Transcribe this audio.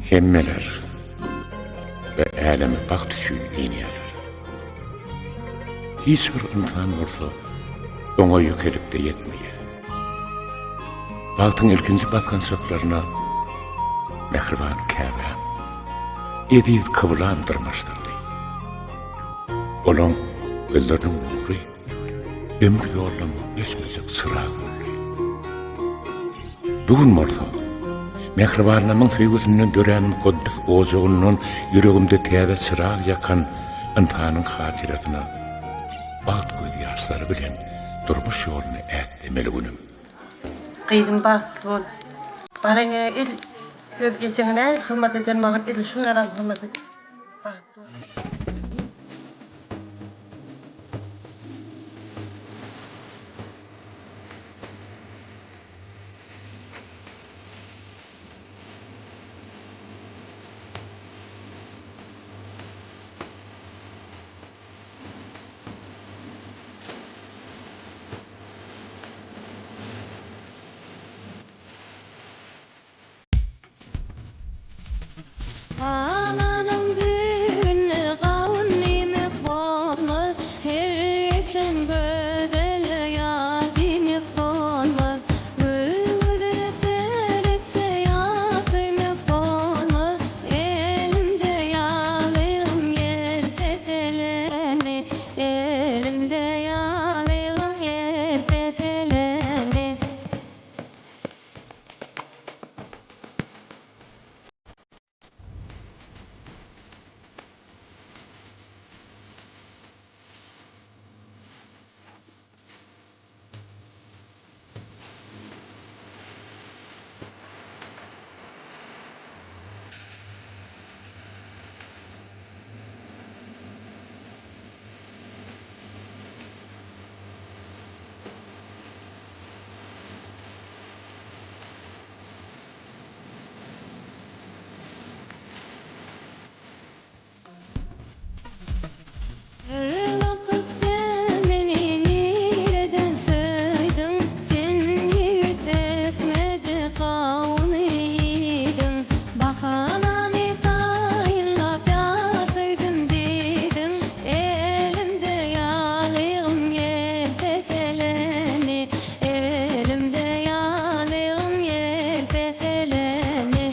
Hemmeler we äleme bagt üçin inýärler. Hiç bir ynsan bolsa oňa ýekelikde ýetmeýär. Bagtyň ilkinji basgançaklaryna mähriban käbäm, eziz kyblam dyrmaşdyrdy. Olaň gözleriniň nury ömür ýoluma öçmejek çyrag boldy. Bu gün bolsa, mähribanlarymyň söýgüsinden dörän mukaddes ojagyndan ýüregimde täze çyrag ýakan ynsanyň hatyrasyna bagt gözýaşlary bilen durmuş ýoluny ätlemeli günüm. Gyzym bagtly bol. Baryňa el öz ejeňe nähili hyzmat eden maňa edil şuň ýalam hyzmat et. Bagtly bol. Galanyň düýbünde gawun diýmek bolmaz, Her geçen gözele ýar diýmek bolmaz. Göz-göze seretse ýar söýmek bolmaz, Elimde ýalygym ýelpeteleni, Elimde ýalygym ýelpeteleni. Her wagt sen meni nireden söýdüň, Sen ýigit etmedi gawun iýdiň. Bahanany taýynlap ýar söýdüm diýdiň, Elimde ýalygym ýelpeseleni, Elimde ýalygym ýelpeseleni.